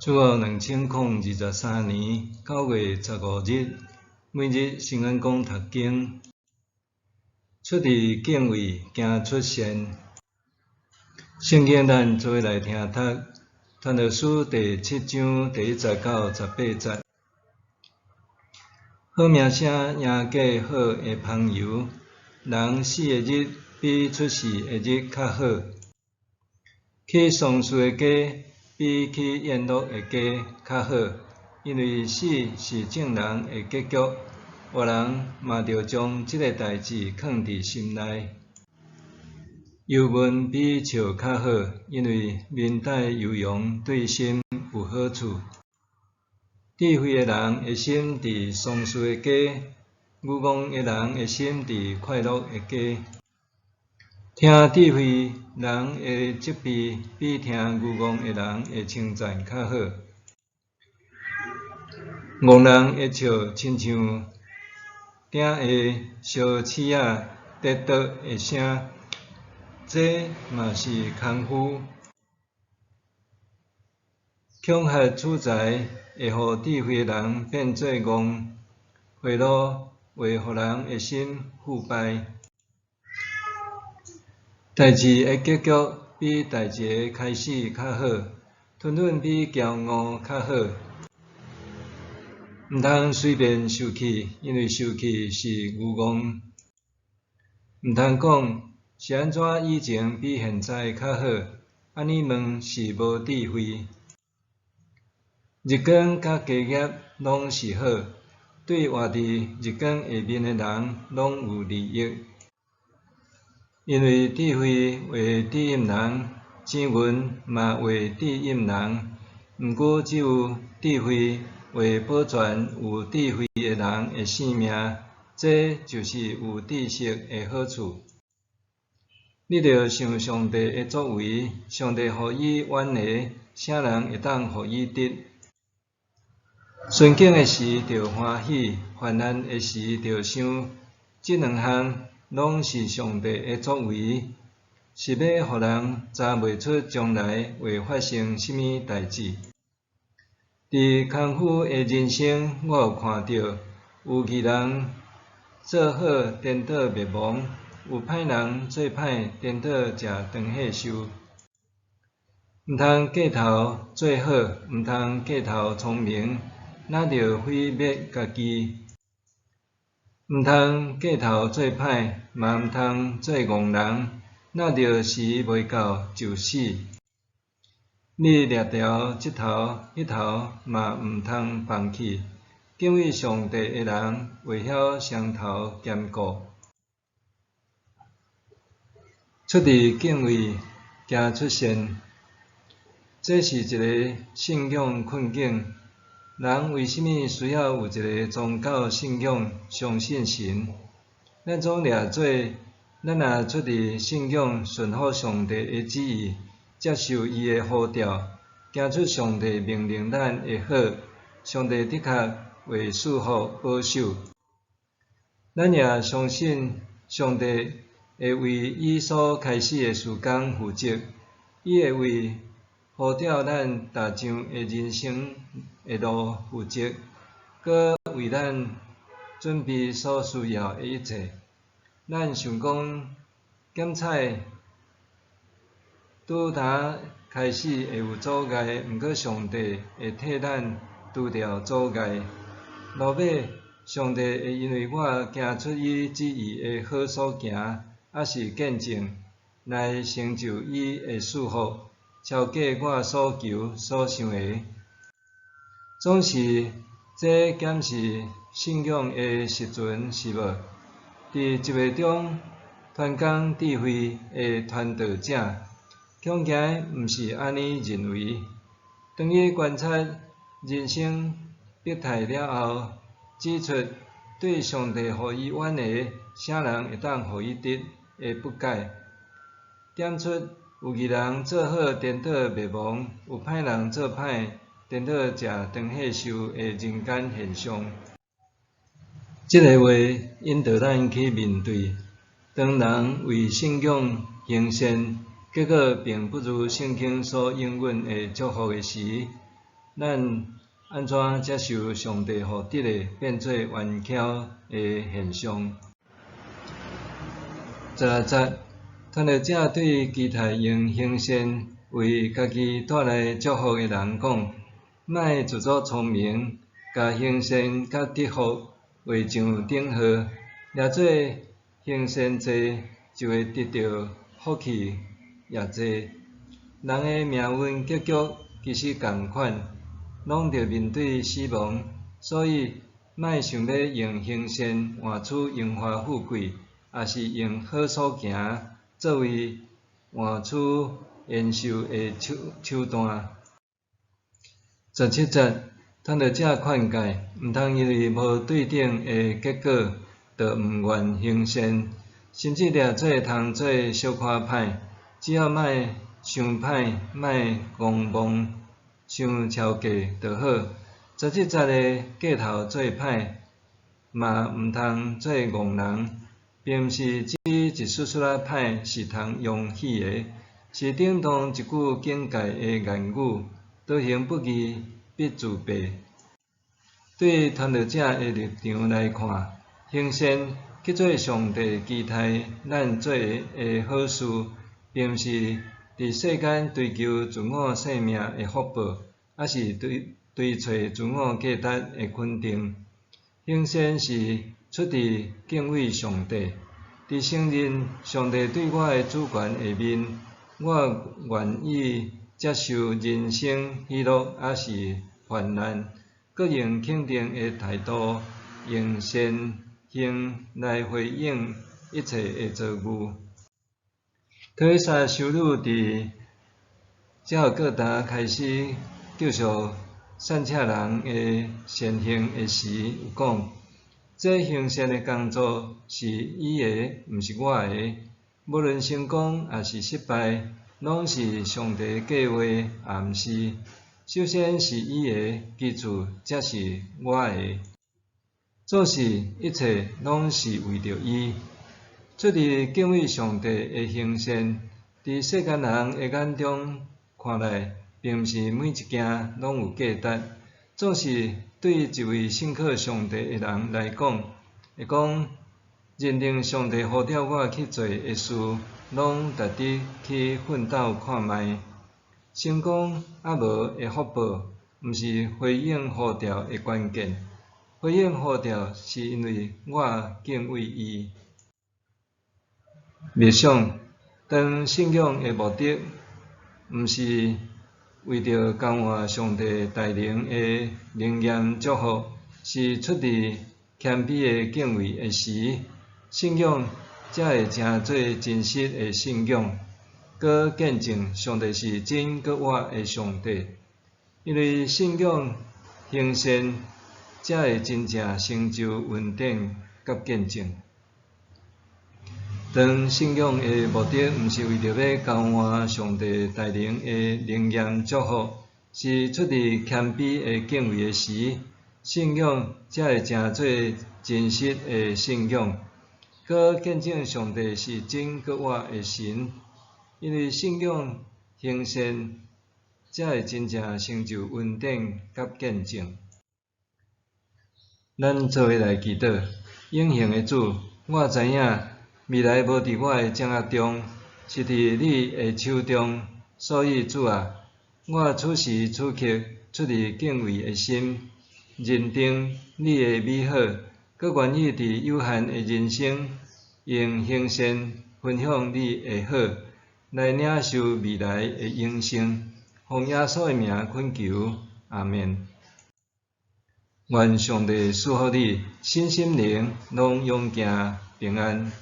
主後2023年9月15日，每日聖恩講讀經，出佇敬畏，行出善。聖經咱做伙來聽讀《傳道書》第七章第一節到十八節。好名聲贏過好的芳油，人死的日比出世的日較好。去喪事的家比去宴樂的家較好，因為死是眾人的結局，活人嘛著將這个代誌囥佇心內。憂悶比笑較好，因為面帶憂容對心有好處。智慧的人的心佇喪事的家，愚戇的人的心佇快樂的家。聽智慧人的責備，比聽愚戇的人的稱讚較好。戇人的笑親像鼎下燒刺仔跌倒的聲，這嘛是空虛。恐嚇取財會予智慧的人變做戇，賄賂會予人的心腐敗。代誌的結局比代誌的開始較好，吞忍比驕傲較好。毋通隨便受氣，因為受氣是愚戇。毋通講是按怎以前比現在較好，按呢問是無智慧。日光佮家業攏是好，對活佇日光下面的人攏有利益。因為智慧會指引人，錢銀嘛會指引人。毋過只有智慧會保全有智慧的人的性命，這就是有知識的好處。你著想上帝的作為，上帝予伊遠的，啥人會當予伊得？順境的時著歡喜，患難的時著想，這兩項攏是上帝的作為，是欲予人查袂出將來會發生啥物代誌。佇空虛的人生，我有看著有義人做好顛倒滅亡，有歹人做歹顛倒食長歲壽。毋通過頭做好，毋通過頭聰明，若著毀滅家己。毋通過頭做歹，嘛毋通做戇人，若著時袂到就死。你掠牢這頭彼頭嘛毋通放棄。敬畏上帝的人會曉雙頭兼顧。出佇敬畏，行出善，這是一个信仰困境。人為啥物需要有一个宗教信仰，相信神？咱總掠做，咱若出佇信仰，順服上帝的旨意，接受伊的呼召，行出上帝命令咱的好，上帝的確會賜福保守。咱也相信上帝會為伊所開始的事工負責，伊會為呼召咱踏上的人生的路負責，閣為咱準備所需要的一切。咱想講，檢採拄焦開始會有阻礙，毋過上帝會替咱除掉阻礙。落尾，上帝會因為我行出伊旨意的好所行，抑是見證，來成就伊的祝福，超過我所求所想的。總是，這敢是信仰的實存是無？佇集會中傳講智慧的傳道者，恐驚毋是按呢認為。當伊觀察人生百態了後，指出對上帝予伊遠的，啥人會當予伊得的不解，點出有義人做好顛倒滅亡，有歹人做歹顛倒食長歲壽的人間現象。這个話引導咱去面對，當人為信仰行善，結果並不如聖經所應允的祝福的時，咱按怎接受上帝予得的變做冤巧的現象？16節，傳道者對期待用行善為家己帶來祝福的人講：莫自作聰明，共行善佮得福畫上等號。掠做行善濟，就會得著福氣也濟。人的命運結局其實仝款，攏著面對死亡，所以莫想欲用行善換取榮華富貴，抑是用好所行作為換取延壽的手段。17節，傳道者勸誡，毋通因為無對等的結果，就毋願行善，甚至掠做通做小可歹，只要莫傷歹，莫狂妄，傷超過就好。17節的過頭做歹，嘛毋通做戇人，並毋是指一絲絲仔歹是通容許的，是頂當一句警戒的言語。多行不義必自斃。對傳道者的立場來看，行善去做上帝期待咱做的好事，並毋是佇世間追求自我性命的福報，抑是追揣自我價值的肯定。行善是出自敬畏上帝，佇承認上帝對我的主權下面，我願意接受人生喜樂抑是患難，閣用肯定的態度，用善行來回應一切的遭遇。特蕾莎修女佇加爾各答開始救贖散赤人的善行的時，有講：這行善的工作是伊的，毋是我的。無論成功抑是失敗，攏是上帝計劃，也毋是。首先是伊的，其次才是我的。做事一切攏是為著伊。出自敬畏上帝的行善，佇世間人的眼中看來，並毋是每一件攏有價值。總是對一位信靠上帝的人來講，會講認定上帝呼召我去做的事，攏值得去奮鬥看覓。成功抑無的福報，毋是回應呼召的關鍵。回應呼召是因為我敬畏伊。默想，當信仰的目的，毋是為著交換上帝大能的靈驗祝福，是出自謙卑的敬畏的時，信仰才會成做真實的信仰，閣見證上帝是真閣活的上帝。因為信仰行善，才會真正成就恩典佮見證。當信仰的目的，毋是為著欲交換上帝大能的靈驗祝福，是出自謙卑的敬畏的時，信仰才會成做真實的信仰，閣見證上帝是真閣活的神。因為信仰行善，才會真正成就恩典佮見證。咱做伙來祈禱，永恆的主，我知影未來無佇我的掌握中，是佇你的手中，所以主啊，我此時此刻出自敬畏的心，認定你的美好，閣願意佇有限的人生，用行善分享你的好，來領受未來的永生。奉耶穌的名懇求，阿們。願上帝賜福你，身心靈攏勇健平安。